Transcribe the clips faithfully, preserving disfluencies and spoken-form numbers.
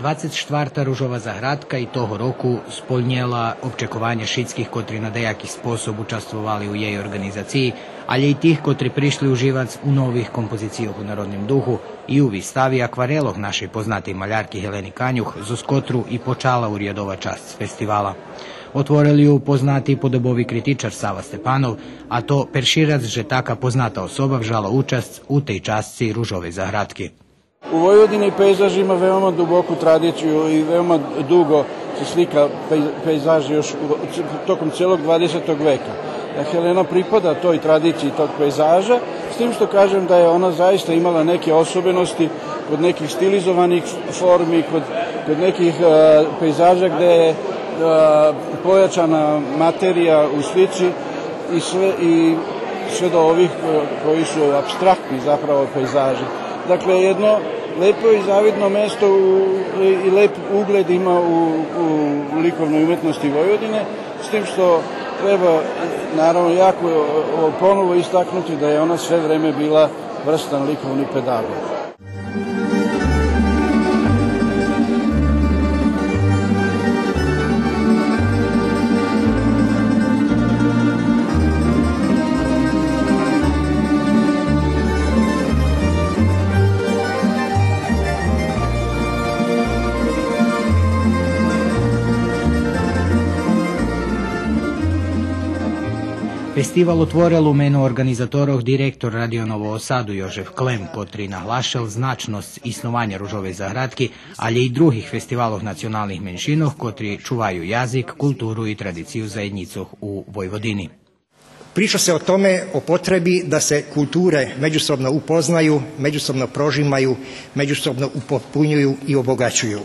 Двацец штварта Ружова заградка и того року сполнєла обчекованє шицких котри на даяки способ участвовали у єй орґанизациї, алє и тих котри пришли уживац у нових композицийох у народним духу и у вистави акварелох нашей познатей малярки Гелени Канюх, зоз котру и почала урядова часц фестивала. Отворел ю познати подобови критичар Сава Степанов, а то перши раз же така позната особа вжала учасц у тей часци Ружовей заградки. U Vojvodini pejzaž ima veoma duboku tradiciju i veoma dugo se slika pej-, pejzaž još u, tokom celog dvadesetog veka. Helena pripada toj tradiciji tog pejzaža, s tim što kažem da je ona zaista imala neke osobenosti kod nekih stilizovanih formi, kod, kod nekih, e, pejzaža gde je, e, pojačana materija u slici i sve, i sve do ovih, e, koji su apstraktni zapravo pejzaži. Dakle, jedno lepo i zavidno mesto u, i lep ugled ima u, u likovnoj umetnosti Vojvodine, s tim što treba, naravno, jako, o, ponovo istaknuti da je ona sve vreme bila vrstan likovni pedagog. Фестивал отворел у мену орґанизаторох директор Радио Нового Саду Йожеф Клем, котри наглашел значносц иснованя Ружовей заградки, алє и других фестивалох националних меншинох, котри чуваю язик, културу и традицию заєднїцох у Войводини. Priča se o tome, o potrebi da se kulture međusobno upoznaju, međusobno prožimaju, međusobno upotpunjuju i obogaćuju.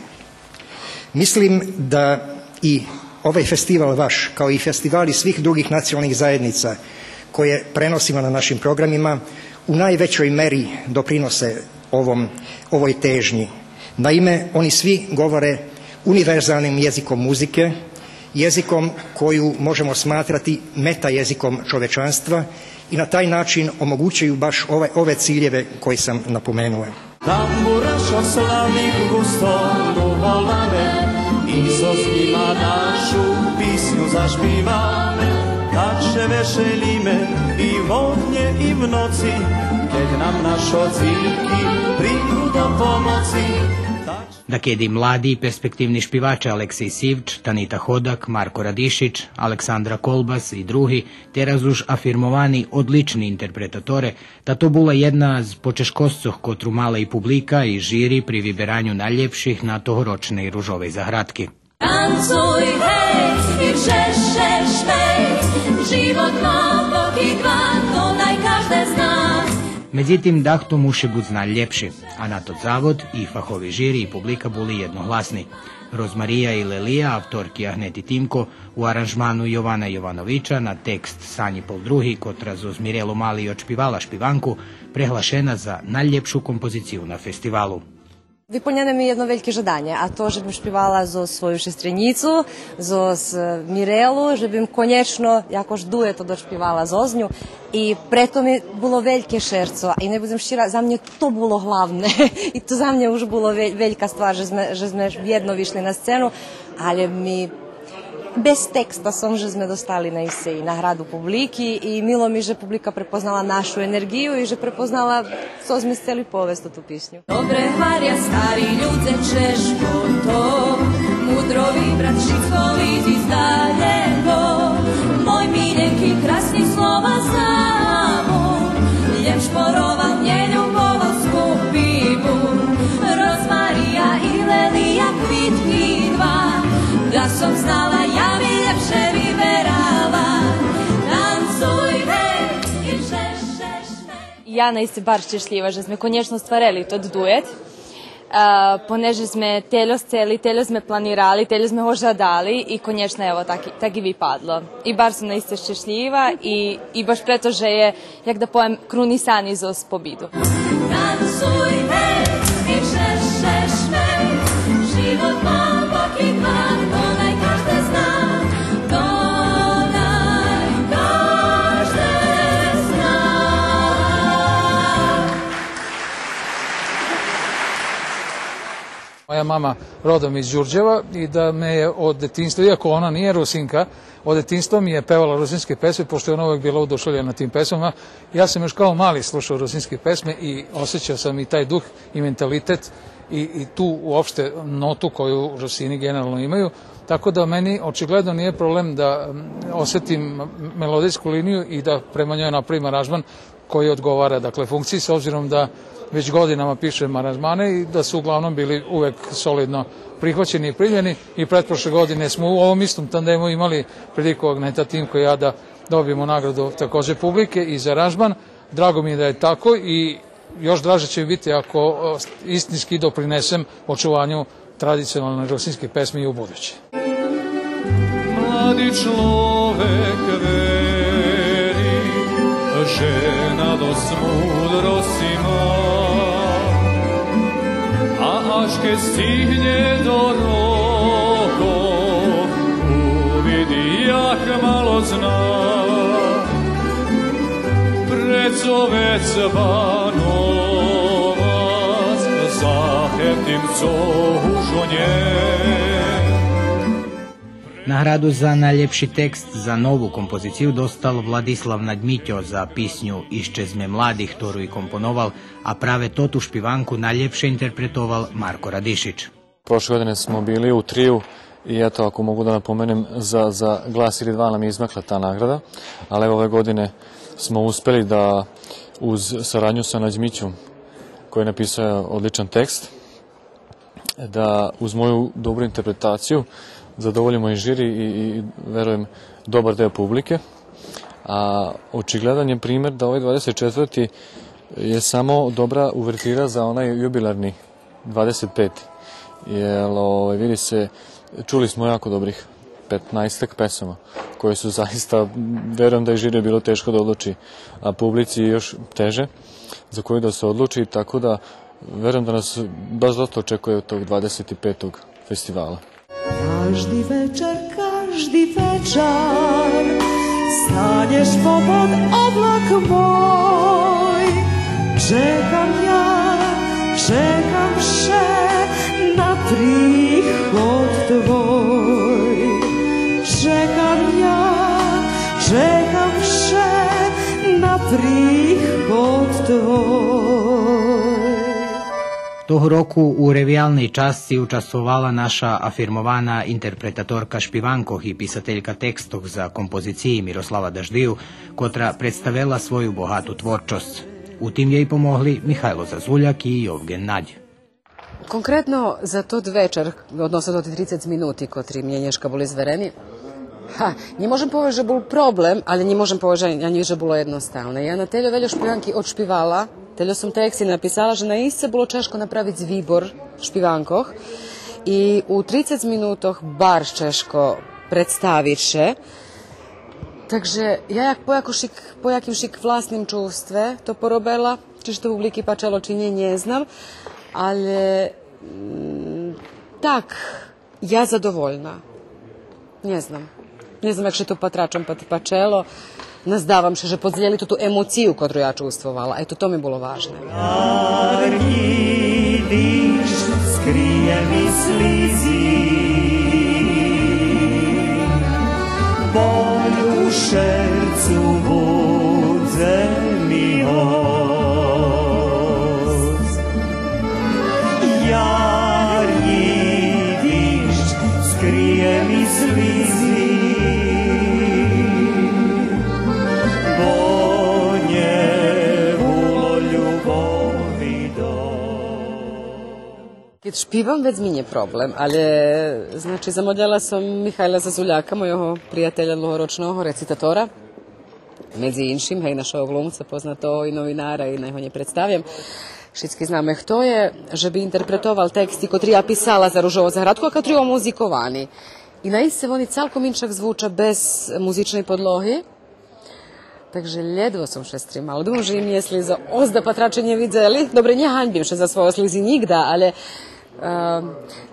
Mislim da i ovaj festival vaš, kao i festivali svih drugih nacionalnih zajednica koje prenosimo na našim programima, u najvećoj meri doprinose ovom, ovoj težnji. Naime, oni svi govore univerzalnim jezikom muzike, jezikom koju možemo smatrati meta jezikom čovečanstva i na taj način omogućuju baš ove, ove ciljeve koje sam napomenuo. Tamburašo slavnih gustom uvolame, i so s njima našu pisnju zašpivame, tak še vešelime i vo dnje i v noci, ked nam našo dzivki priđu do pomoci. Дакеди млади перспективни шпиваче Алексей Сивч, Танита Ходак, Марко Радишич, Александра Колбас и други, тераз уж афирмовани одлични интерпретаторе, та то була єдна з почежкосцох котру мала и публика и жири при вибераню найлєпших на тогорочней Ружовей заградки. Танцуй, гей, и вше ше шмей, живот ма боки два, то най кажде зна. Медзитим, дахто муши буц найлєпши, а на тот завод и фахови жири и публика були єдногласни. Розмария и лелия, авторки Агнети Тимко, у аранжману Йована Йовановича, на текст Санї Полдруги, котра зоз Мирелу Мали одшпивала шпиванку, преглашена за найлєпшу композицию на фестивалу. Виполнєне ми єдно вельке жаданє, а то же бим шпивала зоз свою шестренїцу, зоз, е, Мирелу, же бим конєчно якош дует одшпивала зоз ню. И прето ми було вельке шерцо, и нє будзем щира, за мнє то було главне. И то за мнє уж було ве-, велька ствар, же зме, же зме єдно вишли на сцену, алє ми без текста сом же зме достали наисце и награду публики, и мило ми же публика препознала нашу енерґию и же препознала цо зме сцели повесц у ту писню. Добре гваря стари людзе, чежко то, мудро вибрац, шицко лизи здалєко. Мой миленки, красни слова забув, лєм шпоровал нєлюбовал скупи був. Розмария и лелия, квитки два, да сом знала, я би лєпше виберала. Танцуй, гей, и вше ше шмей. Я наисце барз щешлїва же зме конєчно остварели тот дует, е, понеже зме тельо сцели, тельо зме планирали, тельо зме го жадали и конєчно, ево, так, так и випадло. И барз сом наисце щешлїва и, и баш прето же є, як да повем, крунисани зоз побиду. Танцуй, гей, и вше ше шмей, живот ма боки два, то най кажде зна, то най кажде зна. Mama rodom iz Đurđeva i da me je od detinjstva, iako ona nije Rusinka, od detinjstva mi je pevala rusinske pesme, pošto je ona uvek bila oduševljena tim pesmama. Ja sam još kao mali slušao rusinske pesme i osjećao sam i taj duh i mentalitet i, i tu uopšte notu koju Rusini generalno imaju. Tako da meni očigledno nije problem da, mm, osetim melodijsku liniju i da prema njoj napravim aranžman koji odgovara, dakle, funkciji, s obzirom da već godinama pišem aranžmane i da su uglavnom bili uvek solidno prihvaćeni i primljeni. I pretprošle godine smo u ovom istom tandemu imali priliku, Agneta Timko i ja, da dobijemo nagradu takođe publike i za aranžman. Drago mi je da je tako i još draže će mi biti ako, e, istinski doprinesem očuvanju tradicionalne rusinske pesme i u buduće. Mladi človek veri, žena dosc mudrosti ma, a až ked stigne do rokov, uvidi jak malo zna. Preco vec Banovac, zahertim co ušo nje. Награду за найлєпши текст за нову композицию достал Владислав Надмитьо за писню Ище зме млади, хтору и компоновал, а праве тоту шпиванку найлєпше интерпретовал Марко Радишич. Prošle godine smo bili u triju i eto, ako mogu da napomenem, za, za glas ili dva nam je izmakla ta nagrada, ali evo ove godine smo uspeli da uz saradnju sa Nadmićom, koji je napisao odličan tekst, da uz moju dobru interpretaciju zadovoljimo i žiri i, i, verujem, dobar deo publike. A očigledan je primer da ovaj dvadeset četvrti je samo dobra uvertira za onaj jubilarni dvadeset peti. Jer, ovaj, vidi se, čuli smo jako dobrih petnaestak pesama koje su zaista, verujem da je žiri bilo teško da odluči, a publici još teže za koju da se odluči, tako da verujem da nas baš dosta očekuje od tog dvadeset petog festivala. Кажди вечар, кажди вечар, станєш попод облак мой. Чекам я, чекам вше на приход твой. Чекам я, чекам вше на приход твой. Того року у ревиялней часци участвовала наша афирмована интерпретаторка шпиванкох и писателька текстох за композициї Мирослава Даждию, котра представела свою богату творчосц. У тим єй помогли Михайло Зазуляк и Йовґен Надь. Конкретно за тот вечар, односно за тоти трицец минути котри мнє нєшка були зверени, ха, нє можем повесц же бул проблем, але нє можем повесц же, анї же було єдноставне. Я на тельо вельо шпиванки одшпивала, тельо сом тексти написала, же наисце було чежко направиц вибор шпиванкох и у трицец минутох барз чежко представиц ше. Так же я як по якошик, по якимшик власним чувстве то поробела, чи ше то публики пачело, чи нє, нє знам, але, м, так, я задовольна. Нє знам. Нє знам як ше то патрач-, пат-, пачело. Наздавам ше же подзелєли ту, ту емоцию котру я чувствовала. Ето, то ми було важне. Jarki diš skrije mi slizi, bolj u šercu budze mi os. Jarki diš skrije mi slizi, bo nje було любови досц. Кед шпивам, вец ми нє проблем, але, значи, замолєла сом Михайла Зазуляка, мойого приятеля длугорочного, рецитатора, медзи иншим, гей, нашого глумца, познатого и новинара, и най го нє представям. Шицки знаме хто є, же би интерпретовал тексти котри я писала за Ружову заградку, а котри омузиковани. И наисце вони цалком иншак звуча без музичней подлоги. Так же лєдво сом ше стримала. Думам же и мнє слизох озда патраче нє видзели. Добре, нє ганьбим ше за свойо слизи нїґда, але, е,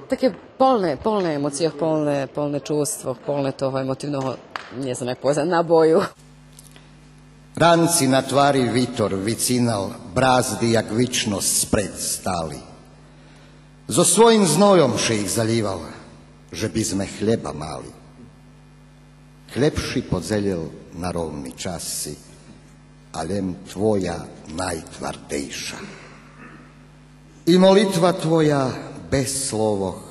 таке полне, полне емоцийох, полне, полне чувствох, полне того емотивного, нє знам як повесц, набою. Ранци на твари витор вицинал, бразди як вичносц спред стали. Зоз своїм знойом ши их залївал, же би зме хлєба мали. Хлєб ши подзелєл на ровни часци, а лєм твоя найтвардейша. И молитва твоя без словох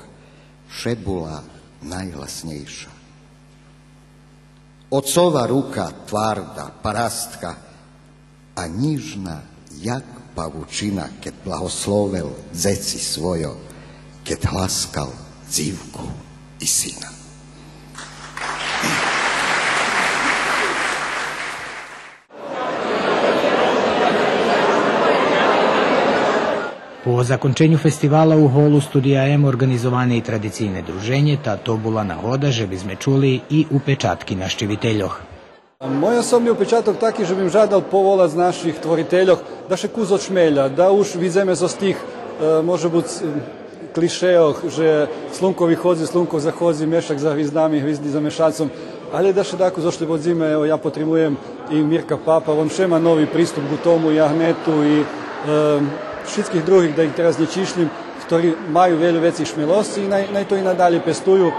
ше була найгласнєйша. Оцова рука тварда, парастка, а нїжна як павучина, кед благословел дзеци свойо, кед гласкал дзивку и сина. По законченю фестивала у голу Студия М орґанизоване и традицийне друженє, та то була нагода же бизме чули и упечатки нащивительох. Мой особни упечаток таки же бим жадал поволац наших творительох да ше кус очмеля, да уж видземе зоз тих, е, може буц, е, клишейох же слунко виходзи, слунко заходзи, мешак за гвиздами, гвизди за мешацом. Але да ше дакус ошлободзиме, ево, я потримуєм и Мирка Папа, вон ше ма нови приступ ґу тому, и Агнету, и, е, шицких других, да их тераз нє чишлїм, хтори маю вельо вецей шмелосци и най, най то и надалєй пестую,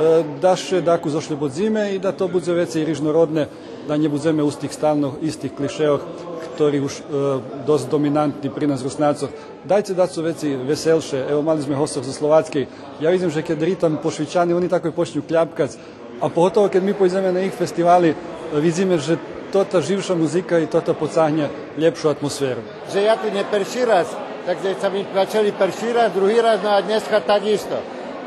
е, да ше дакус ошлободзиме и да то будзе вецей рижнородне, да нє будземе уз тих стално истих клишейох, хтори уж, е, досц доминантни при нас Руснацох. Дайце дацо вецей веселше. Ево, мали зме госцох зоз Словацкей. Я видзим же кед ритам пошвичани, вони тако почню кляпкац. А поготово кед ми пойдземе на их фестивали, видзиме же тота живша музика и тота подцагнє лєпшу атмосферу. Же я ту нє перши раз, так же ше ми пачели перши раз, други раз, но а днєска так исто.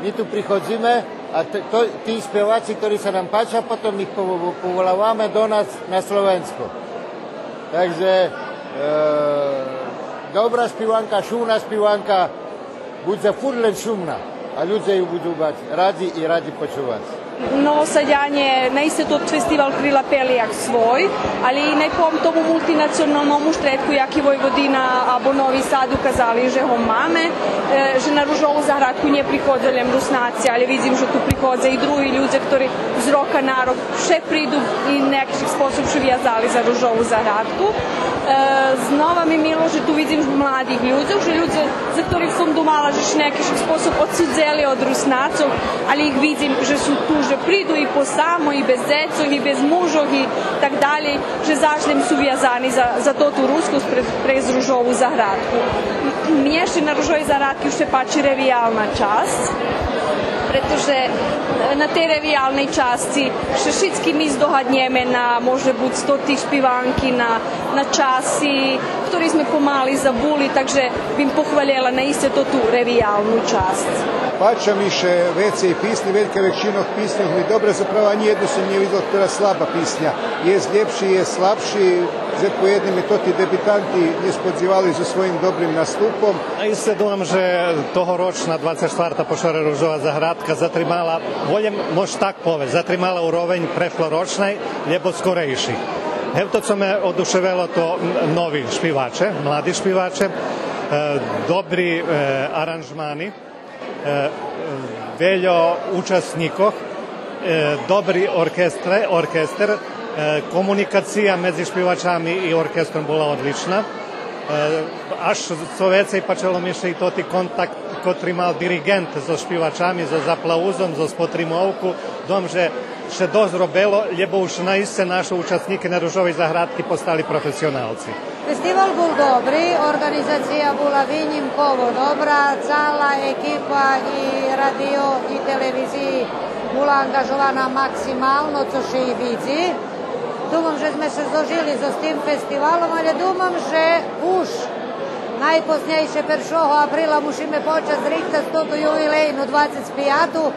Ми ту приходзиме, а т-, то, ти шпєваци, хтори ше нам пача, потом их по-, поволаваме до нас на Словенско. Так же, е, добра шпиванка, шумна шпиванка, будзе фурт лєм шумна, а людзе ю буду мац ради и ради почувац. Новосадянє наисце тот фестивал прилапели як свой, али и най по тому мултинационалному штредку, яки Войводина або Нови Сад указали же го маме, е, же на Ружову заградку нє приходза лєм Руснаци, али видзим же ту приходза и други людзе, хтори з рока на рок ше приду и на якиш способ ше вязали за Ружову заградку. Е, знова ми мило же ту видзим младих людзох, же людзе за хторих сом думала же ше на якиш способ одсудзели од Руснацох, али их видзим же су ту, же приду и посамо, и без дзецох, и без мужох, и так далєй, же заш лєм су вязани за, за тоту рускосц през, през Ружову заградку. Мнє ше на Ружовей заградки уж ше пачи ревиялна часц, прето же на тей ревиялней часци ше шицки ми здогаднєме на, може буц, тотих шпиванки, на, на часи, хтори зме помали забули, так же бим похвалєла наисце тоту ревиялну часц. Пача ми ше вецей писнї, велька векшина писньох ми добра, заправо анї єдну сом нє видзел хтора слаба писня. Єст лєпши, єст слабши, же по єдним и тоти дебитанти нє сподзивали зоз своїм добрим наступом. А исто думам же тогорочна двацец штварта по шоре Ружова заградка затримала, волєм мож так повесц, затримала уровень прешлорочней, лєбо скорейшей. Гевто цо ме одушевело, то м-, нови шпиваче, млади шпиваче, е, добри, е, аранжмани, е, вельо учаснїкох, е, добри оркестре, оркестер, е, комуникация медзи шпивачами и оркестром була одлична. Е, аж цо вецей пачело ми ше и тоти контакт котри мал дириґент зоз шпивачами, зоз аплаузом, зоз потримовку. Думам же ше досц робело, лєбо уж наисце нашо учаснїки на Ружовей заградки постали професионалци. Фестивал бул добри, орґанизация була винїмково добра, цала екипа и радио и телевизиї була анґажована максимално, цо ше и видзи. Думам же зме ше зложили зоз тим фестивалом, але думам же уж найпознєйше першого априла мушиме почац рихтац тоту ювилейну двацец пияту,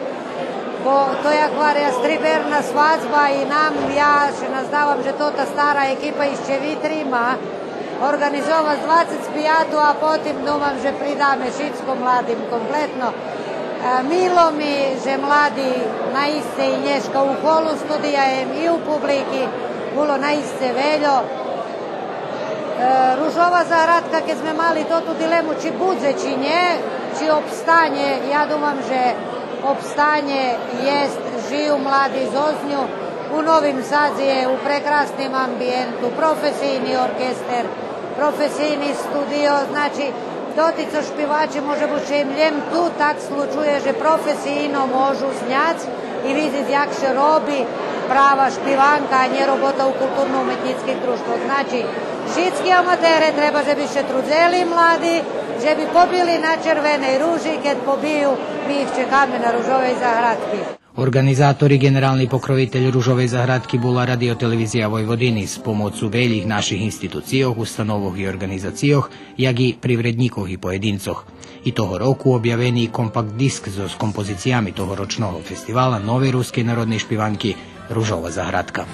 бо то, як гваря, стриберна свадзба и нам, я ше наздавам же тота стара екипа ище витрима орґанизовац двацец пияту, а потим думам же придаме шицко младим конплетно. Е, мило ми же млади наисце и нєшка у холу Студия М и у публики було наисце вельо. Е, Ружова заградка, кед зме мали тоту дилему чи будзе, чи нє, чи обстанє, я думам же обстанє, єст, жию млади зоз ню. У Новим Садзе є у прекрасним амбиєнту, професийни оркестер, професийни студио, значи, Тоти цо шпиваче, може буц, им лєм ту так случує же професийно можу сняц и видзиц як ше роби права шпиванка, а нє робота у културно-уметнїцких дружтвох. Значи, шицки аматере треба же би ше трудзели, млади, же би побили на Червеней ружи, кед побию, ми их чекаме на Ружовей заградки. Орґанизатор и ґенерални покровитель Ружовей заградки була Радио-телевизия Войводини з помоцу велїх наших институцийох, установох и орґанизацийох, як и привреднїкох и поєдинцох. И того року обявени компакт диск зоз композициями тогорочного фестивала новей рускей народней шпиванки Ружова заградка.